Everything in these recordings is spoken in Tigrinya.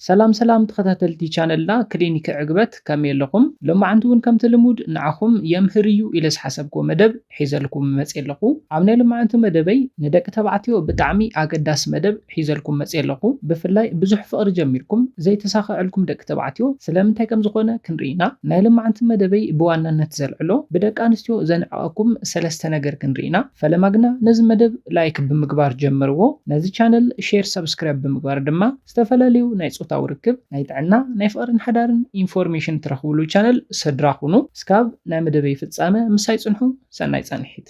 ሰላም ሰላም ተኸታተልቲ ቻነልና ክሊኒክ ዕግበት፣ ከመይ ኣለኹም? ሎማዓንቲ እውን ከምቲ ልሙድ ንዓኹም የምህር እዩ ኢለ ዝሓሰብክዎ መደብ ሒዘልኩም መፅየ ኣለኹ። ኣብ ናይ ሎማዓንቲ መደበይ ንደቂ ተባዕትዮ ብጣዕሚ ኣገዳሲ መደብ ሒዘልኩም መፅየ ኣለኹ። ብፍላይ ብዙሕ ፍቕሪ ጀሚርኩም ዘይተሳኸዐልኩም ደቂ ተባዕትዮ ስለምንታይ ከም ዝኾነ ክንርኢ ኢና። ናይ ሎማዓንቲ መደበይ ብዋናነት ዘልዕሎ ብደቂ ኣንስትዮ ዘንዕቐኩም ሰለስተ ነገር ክንርኢ ኢና። ፈለማ ግና ነዚ መደብ ላይክ ብምግባር ጀምርዎ። ነዚ ቻነል ሼር፣ ሰብስክራይብ ብምግባር ድማ ዝተፈላለዩ ናይ ጾታዊ ርክብ፣ ናይ ጥዕና፣ ናይ ፍቕርን ሓዳርን ኢንፎርሜሽን ትረኽብሉ ቻነል ስድራ ኩኑ። እስካብ ናይ መደበይ ፍጻመ ምሳይ ጽንሑ። ሰናይ ጻንሒት።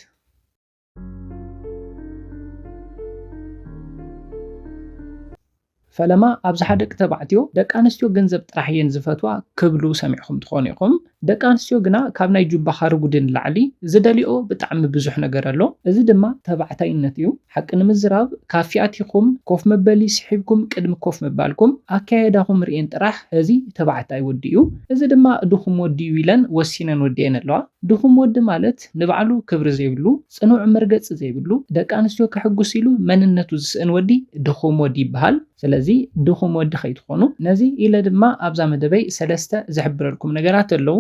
ፈለማ ኣብዝሓ ደቂ ተባዕትዮ ደቂ ኣንስትዮ ገንዘብ ጥራሕ እየን ዝፈትዋ ክብሉ ሰሚዕኹም ትኾኑ ኢኹም። ደቂ ኣንስትዮ ግና ካብ ናይ ጁባኻ ርጉዲ ንላዕሊ ዝደልይኦ ብጣዕሚ ብዙሕ ነገር ኣሎ። እዚ ድማ ተባዕታይነት እዩ። ሓቂ ንምዝራብ ካፌ ኣቲኹም ኮፍ መበሊ ስሒብኩም ቅድሚ ኮፍ ምባልኩም ኣካያይዳኹም ርእየን ጥራሕ እዚ ተባዕታይ ወዲ እዩ፣ እዚ ድማ ድኹም ወዲ እዩ ኢለን ወሲነን ወዲአን ኣለዋ። ድኹም ወዲ ማለት ንባዕሉ ክብሪ ዘይብሉ፣ ጽኑዕ መርገጺ ዘይብሉ፣ ደቂ ኣንስትዮ ከሕጉስ ኢሉ መንነቱ ዝስእን ወዲ ድኹም ወዲ ይበሃል። ስለዚ ድኹም ወዲ ከይትኾኑ። ነዚ ኢለ ድማ ኣብዛ መደበይ ሰለስተ ዝሕብረልኩም ነገራት ኣለዉ።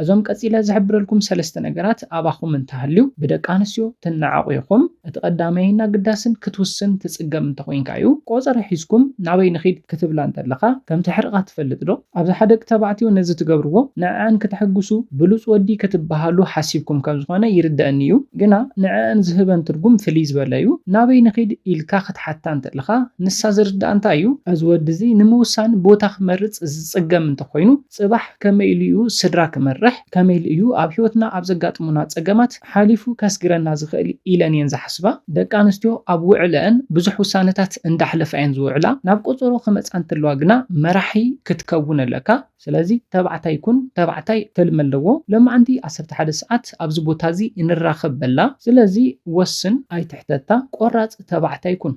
እዞም ቀጺለ ዝሕብረልኩም ሰለስተ ነገራት ኣባኹም እንተሃልዩ ብደቂ ኣንስትዮ ትነዓቑ ኢኹም። እቲ ቀዳማይን ኣገዳስን ክትውስን ትጽገም እንተኾይንካ እዩ። ቆጸራ ሒዝኩም ናበይ ንኺድ ክትብላ እንተለኻ ከምቲ ሕርቓ ትፈልጥ ዶ? ኣብዝሓ ደቂ ተባዕትዮ ነዚ ትገብርዎ ንዕኣን ክተሐጉሱ፣ ብሉጽ ወዲ ክትበሃሉ ሓሲብኩም ከም ዝኾነ ይርደኣኒ እዩ። ግና ንዕኣን ዝህበን ትርጉም ፍልይ ዝበለ እዩ። ናበይ ንኺድ ኢልካ ክትሓታ እንተለኻ ንሳ ዝርድኣ እንታይ እዩ? እዚ ወዲ እዚ ንምውሳን ቦታ ክመርጽ ዝጽገም እንተኾይኑ ጽባሕ ከመይ ኢሉ እዩ ስድራ ክመርሕ? ከመይ ኢሉ እዩ ኣብ ህይወትና ኣብ ዘጋጥሙና ጸገማት ሓሊፉ ከስግረና ዝኽእል ኢለን እየን ዝሓስባ። ደቂ ኣንስትዮ ኣብ ውዕለአን ብዙሕ ውሳነታት እንዳሕለፋ እየን ዝውዕላ። ናብ ቆጸሮ ክመጻ እንተለዋ ግና መራሒ ክትከውን ኣለካ። ስለዚ ተባዕታይ ኩን፣ ተባዕታይ ሕልሚ ኣለዎ። ሎማዓንቲ ዓሰርተ ሓደ ሰዓት ኣብዚ ቦታ እዚ ንራኸብ በላ። ስለዚ ወስን፣ ኣይትሕተታ፣ ቆራጽ ተባዕታይ ኩን።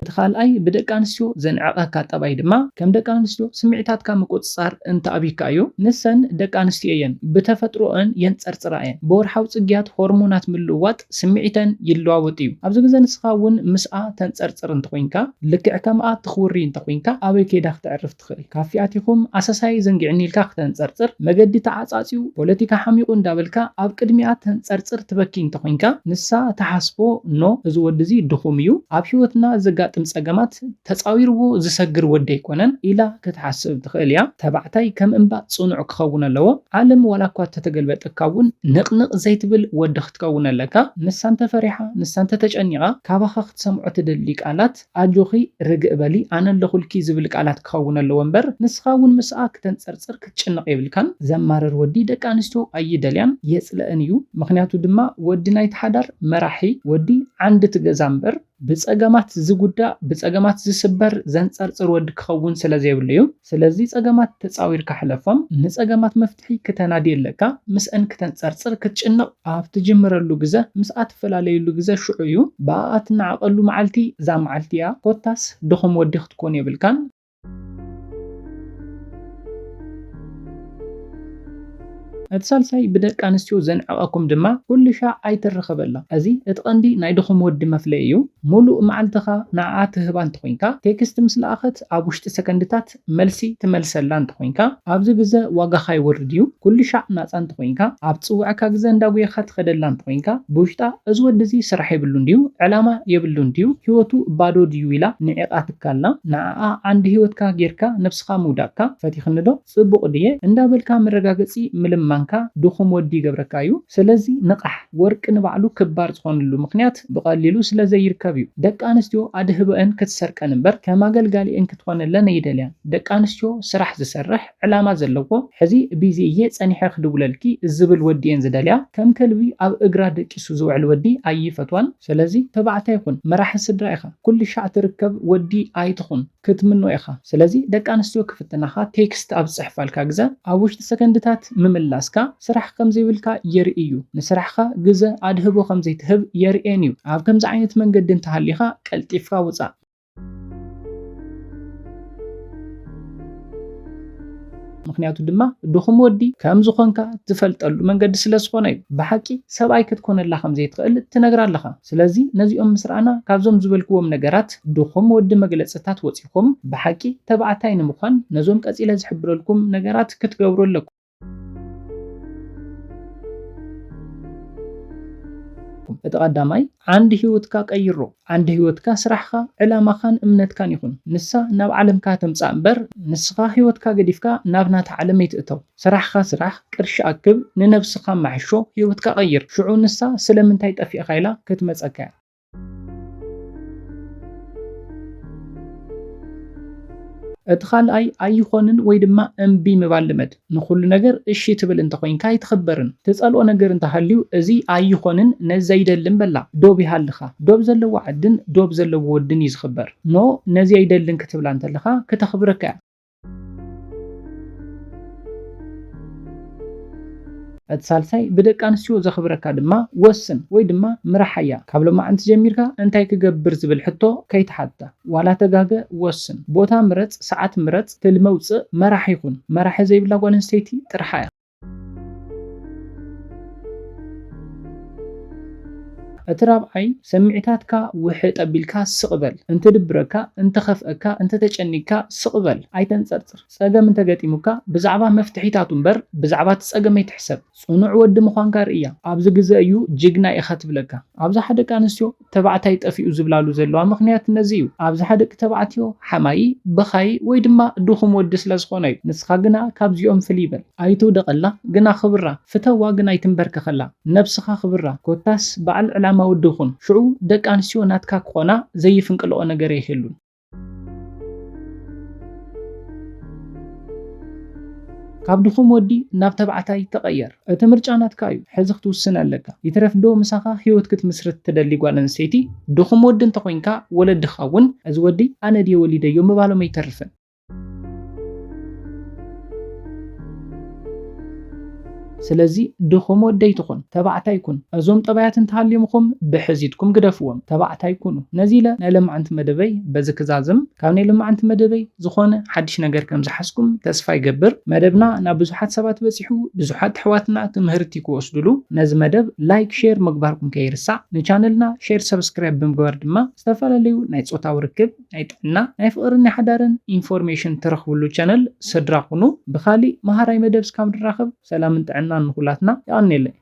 እቲ ካልኣይ ብደቂ ኣንስትዮ ዘንዕቐካ ጠባይ ድማ ከም ደቂ ኣንስትዮ ስምዒታትካ ምቁጽጻር እንተኣብይካ እዩ። ንሰን ደቂ ኣንስትዮ እየን፣ ብተፈጥሮአን የንጸርጽራ እየን። ብወርሓዊ ጽግያት ሆርሞናት ምልውዋጥ ስምዒተን ይለዋወጥ እዩ። ኣብዚ ግዜ ንስኻ እውን ምስኣ ተንጸርጽር እንተኾይንካ፣ ልክዕ ከምኣ ትኽውሪ እንተኾይንካ ኣበይ ከይዳ ክተዕርፍ ትኽእል? ካፌ ኣቲኹም ኣሰሳይ ዘንጊዕኒ ኢልካ ክተንጸርጽር፣ መገዲ ተዓጻጺዩ፣ ፖለቲካ ሓሚቑ እንዳበልካ ኣብ ቅድሚኣ ተንጸርጽር ትበኪ እንተኾይንካ፣ ንሳ ትሓስቦ፣ ኖ፣ እዚ ወዲ እዚ ድኹም እዩ፣ ኣብ ህይወትና ዘጋጥም ጸገማት ተጻዊርዎ ዝሰግር ወዲ ኣይኮነን ኢላ ክትሓስብ ትኽእል እያ። ተባዕታይ ከም እምባ ጽኑዕ ክኸውን ኣለዎ። ዓለም ዋላ እኳ ተተገልበጠካ እውን ንቕንቕ ዘይትብል ወዲ ክትከውን ኣለካ። ንሳ እንተፈሪሓ፣ ንሳ እንተተጨኒቓ፣ ካባኻ ክትሰምዖ ትደሊ ቃላት፣ ኣጆኺ፣ ርግእ በሊ፣ ኣነ ኣለኹልኪ ዝብል ቃላት ክኸውን ኣለዎ እምበር፣ ንስኻ እውን ምስኣ ክተንጸርጽር ክትጭነቕ የብልካን። ዘማርር ወዲ ደቂ ኣንስትዮ ኣይደልያን፣ የጽልአን እዩ። ምኽንያቱ ድማ ወዲ ናይቲ ሓዳር መራሒ፣ ወዲ ዓንዲ እቲ ገዛ እምበር፣ ብጸገማት ዝጉዳእ፣ ብጸገማት ዝስበር፣ ዘንጸርጽር ወዲ ክኸውን ስለ ዘይብሉ እዩ። ስለዚ ጸገማት ተጻዊርካ ሕለፎም። ንጸገማት መፍትሒ ክተናዲ ኣለካ። ምስአን ክተንጸርጽር፣ ክትጭነቕ ኣብ ትጅምረሉ ግዘ፣ ምስኣ ትፈላለየሉ ግዘ ሽዑ እዩ። ብኣኣ ትነዓቐሉ መዓልቲ እዛ መዓልቲ እያ። ኮታስ ድኹም ወዲ ክትኮን የብልካን። እቲ ሳልሳይ ብደቂ ኣንስትዮ ዘንዕቐኩም ድማ ኩሉ ሻዕ ኣይትረኸበላ። እዚ እቲ ቀንዲ ናይ ድኹም ወዲ መፍለዪ እዩ። ሙሉእ መዓልትኻ ንዓኣ ትህባ እንተኾይንካ፣ ቴክስት ምስ ለኣኸት ኣብ ውሽጢ ሰከንድታት መልሲ ትመልሰላ እንተኾይንካ፣ ኣብዚ ግዘ ዋጋኻ ይወርድ እዩ። ኩሉ ሻዕ ናጻ እንተኾይንካ፣ ኣብ ዝጽውዐካ ግዘ እንዳጉየኻ ትኸደላ እንተኾይንካ፣ ብውሽጣ እዚ ወዲ እዚ ስራሕ የብሉን ድዩ? ዕላማ የብሉን ድዩ? ህይወቱ ባዶ ድዩ? ኢላ ንዒቓ ትካልና። ንዓኣ ዓንዲ ህይወትካ ጌርካ ነብስኻ ምውዳቕካ ፈቲኽኒ ዶ? ጽቡቕ ድየ? እንዳበልካ መረጋገጺ ምልማንካ ድኹም ወዲ ይገብረካ እዩ። ስለዚ ንቓሕ። ወርቂ ንባዕሉ ክባር ዝኾነሉ ምኽንያት ብቐሊሉ ስለ ዘይርከብ እዩ። ደቂ ኣንስትዮ ኣድህበአን ክትሰርቀን እምበር ከም ኣገልጋሊአን ክትኾነለን ኣይደልያን። ደቂ ኣንስትዮ ስራሕ ዝሰርሕ፣ ዕላማ ዘለዎ፣ ሕዚ ቢዚ እየ ጸኒሐ ክድውለልኪ ዝብል ወዲ እየን ዝደልያ። ከም ከልቢ ኣብ እግራ ደቂሱ ዝውዕል ወዲ ኣይፈትዋን። ስለዚ ተባዕታይ ኩን፣ መራሒ ስድራ ኢኻ። ኩሉ ሻዕ ትርከብ ወዲ ኣይትኹን። ክትምኖ ኢኻ። ስለዚ ደቂ ኣንስትዮ ክፍትናኻ ቴክስት ኣብ ዝጽሕፋልካ ግዘ ኣብ ውሽጢ ሰከንድታት ምምላስካ ስራሕ ከም ዘይብልካ የርኢ እዩ። ንስራሕኻ ግዘ ኣድህቦ ከም ዘይትህብ የርእየን እዩ። ኣብ ከምዚ ዓይነት መንገዲ እንተሃሊኻ ቀልጢፍካ ውጻእ። ምኽንያቱ ድማ ድኹም ወዲ ከም ዝኾንካ ትፈልጠሉ መንገዲ ስለ ዝኾነ እዩ። ብሓቂ ሰብኣይ ክትኮነላ ከም ዘይትኽእል ትነግራ ኣለኻ። ስለዚ ነዚኦም ምስ ረኣና ካብዞም ዝበልክዎም ነገራት ድኹም ወዲ መግለጽታት ወጺኹም ብሓቂ ተባዕታይ ንምዃን ነዞም ቀጺለ ዝሕብረልኩም ነገራት ክትገብሩ ኣለኩም። እቲ ቀዳማይ ዓንዲ ህይወትካ ቀይሮ። ዓንዲ ህይወትካ ስራሕኻ፣ ዕላማኻን እምነትካን ይኹን። ንሳ ናብ ዓለምካ ትምጻእ እምበር ንስኻ ህይወትካ ገዲፍካ ናብ ናታ ዓለም ኣይትእተው። ስራሕኻ ስራሕ፣ ቅርሺ ኣክብ፣ ንነብስኻ ማሕሾ፣ ህይወትካ ቀይር። ሽዑ ንሳ ስለምንታይ ጠፊእኻ ኢላ ክትመጸካ እያ። እቲ ካልኣይ ኣይኾንን ወይ ድማ እምቢ ምባል ልመድ። ንኹሉ ነገር እሺ ትብል እንተኾይንካ ኣይትኽበርን። ትጸልኦ ነገር እንተሃልዩ እዚ ኣይኾንን ነዚ ኣይደልን በላ። ዶብ ይሃልኻ። ዶብ ዘለዎ ዓድን ዶብ ዘለዎ ወድን እዩ ዝኽበር። ኖ ነዚ ኣይደልን ክትብላ እንተለኻ ክተኽብረካ እያ። እቲ ሳልሳይ ብደቂ ኣንስትዮ ዘኽብረካ ድማ ወስን ወይ ድማ ምራሓያ። ካብ ሎማዓንቲ ጀሚርካ እንታይ ክገብር ዝብል ሕቶ ከይትሓታ። ዋላ ተጋገ ወስን። ቦታ ምረጽ፣ ሰዓት ምረጽ፣ ትልሚ ኣውጽእ፣ መራሒ ኩን። መራሒ ዘይብላ ጓል ኣንስተይቲ ጥርሓ እያ። እቲ ራብዓይ ስምዒታትካ ውሕጥ ኣቢልካ ስቕ በል። እንትድብረካ፣ እንተኸፍአካ፣ እንተተጨኒቅካ ስቕ በል። ኣይተንጸርጽር። ጸገም እንተገጢሙካ ብዛዕባ መፍትሒታቱ እምበር ብዛዕባ እቲ ጸገም ኣይትሕሰብ። ጽኑዕ ወዲ ምዃንካ ርእያ። ኣብዚ ግዘ እዩ ጅግና ኢኻ ትብለካ። ኣብዝሓ ደቂ ኣንስትዮ ተባዕታይ ጠፊኡ ዝብላሉ ዘለዋ ምኽንያት ነዚ እዩ። ኣብዝሓ ደቂ ተባዕትዮ ሓማዪ፣ በኻዪ ወይ ድማ ድኹም ወዲ ስለ ዝኾነ እዩ። ንስኻ ግና ካብዚኦም ፍልይ በል። ኣይትውደቐላ ግና ኣኽብራ፣ ፍተዋ ግና ኣይትንበርከኸላ። ነብስኻ ኣኽብራ፣ ኮታስ በዓል ዕላማ ወዲ ኩን። ሽዑ ደቂ ኣንስትዮ ናትካ ክኾና ዘይፍንቅልኦ ነገር ኣይህሉን። ካብ ድኹም ወዲ ናብ ተባዕታይ ተቐየር። እቲ ምርጫ ናትካ እዩ። ሕዚ ክትውስን ኣለካ። ይትረፍ ዶ ምሳኻ ህይወት ክትምስርት ትደሊ ጓል ኣንስተይቲ? ድኹም ወዲ እንተኾይንካ ወለድኻ እውን እዚ ወዲ ኣነ ድየ ወሊደዮ ምባሎም ኣይተርፍን። ስለዚ ድኹም ወዲ ኣይትኹን፣ ተባዕታይ ኩን። እዞም ጠባያት እንተሃልዮምኹም ብሕዚትኩም ግደፍዎም፣ ተባዕታይ ኩኑ። ነዚ ኢለ ናይ ሎማዓንቲ መደበይ በዚ ክዛዝም። ካብ ናይ ሎማዓንቲ መደበይ ዝኾነ ሓድሽ ነገር ከም ዝሓዝኩም ተስፋ ይገብር። መደብና ናብ ብዙሓት ሰባት በጺሑ፣ ብዙሓት ኣሕዋትና ትምህርቲ ክወስድሉ ነዚ መደብ ላይክ፣ ሼር ምግባርኩም ከይርሳዕ። ንቻነልና ሼር፣ ሰብስክራይብ ብምግባር ድማ ዝተፈላለዩ ናይ ጾታዊ ርክብ፣ ናይ ጥዕና፣ ናይ ፍቕርን ናይ ሓዳርን ኢንፎርሜሽን ትረኽብሉ ቻነል ስድራ ኩኑ። ብኻሊእ መሃራይ መደብ እስካብ ንራኸብ ሰላምን ጥዕናን ንኹላትና። የቐንየለይ።